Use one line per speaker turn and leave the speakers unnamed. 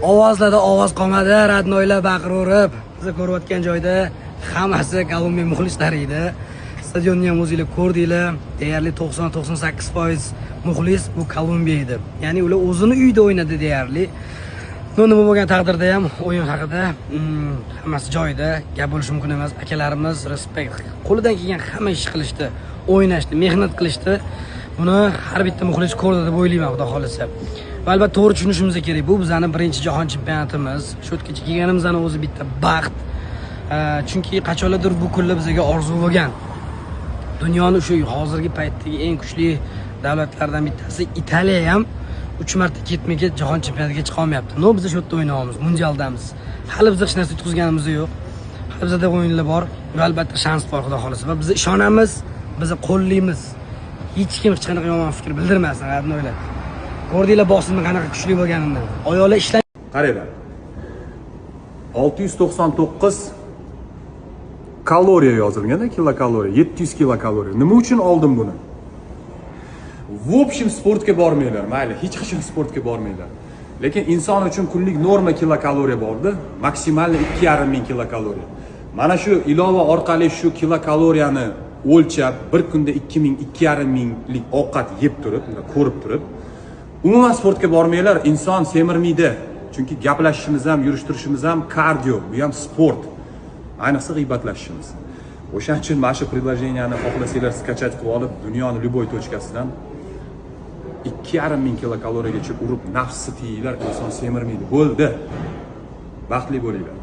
Ovozlarda ovoz qolmadi, родной lar baqiraverib. Biz ko'rayotgan joyda hammasi Kolumbiya muxlislari edi. Stadionni ham o'zinglar ko'rdinglar. Deyarli 90-98% muxlis bu Kolumbiya edi. Ya'ni ular o'zini uyida o'ynadi deyarli. Но nima bo'lgan taqdirda ham o'yin haqida hammasi joyida, gap bo'lishi mumkin emas. Akalarimiz, респект. Qo'lidan kelgan hamma ish qilishdi, o'ynashdi, mehnat qilishdi. Buni har bitta muxlis ko'rdi deb o'ylayman, xudo xohlasa. Va albatta to'g'ri tushunishimiz kerak. Bu bizani birinchi jahon chempionatimiz. Shu yergacha kelganimizni o'zi bitta baxt. Chunki qachonlardir bu kunlar bizga orzu bo'lgan. Dunyoni shu hozirgi paytdagi eng kuchli davlatlardan bittasi Italiya ham 3 marta ketma-ket jahon chempionatiga chiqa olmayapti. Но biz shu yerda o'ynayapmiz, mundialdamiz. Hali biz hech narsa yutqizganimiz yo'q. Hali bizada o'yinlar bor va albatta shans bor, xudo xohlasa. Va biz ishonamiz, biz qo'llaymiz. Hech kim hech qanaqa yomon fikr bildirmasin, родной lar. Ko'rdinglar bosimni qanaqa kuchli bo'lganini. Oyoqlar ishlamay
Qaranglar, 699 kaloriya yozilganda, kilokaloriya, 700 kilokaloriya. Nima uchun oldim buni? В общем, sportga bormanglar, mayli, hech qachon sportga bormanglar, lekin inson uchun kunlik norma kilokaloriya borda, maksimalniy 2500 kilokaloriya. Mana shu ilova orqali shu kilokaloriyani o'lchab, bir kunda 2000, 2500 lik ovqat yeb turib, bunday ko'rib turib, umuman sportga bormanglar, inson semirmaydi. Chunki gaplashishimiz ham, yurish turishimiz ham kardio, bu ham sport, ayniqsa g'iybatlashishimiz. O'shaning uchun mana shu приложение ni xohlasanglar, скачать qilib olib, dunyoni любой точка sidan 2500 kilokaloriyagacha urib, nafsni tiyinglar, inson semirmaydi. Bo'ldi, baxtli bo'linglar.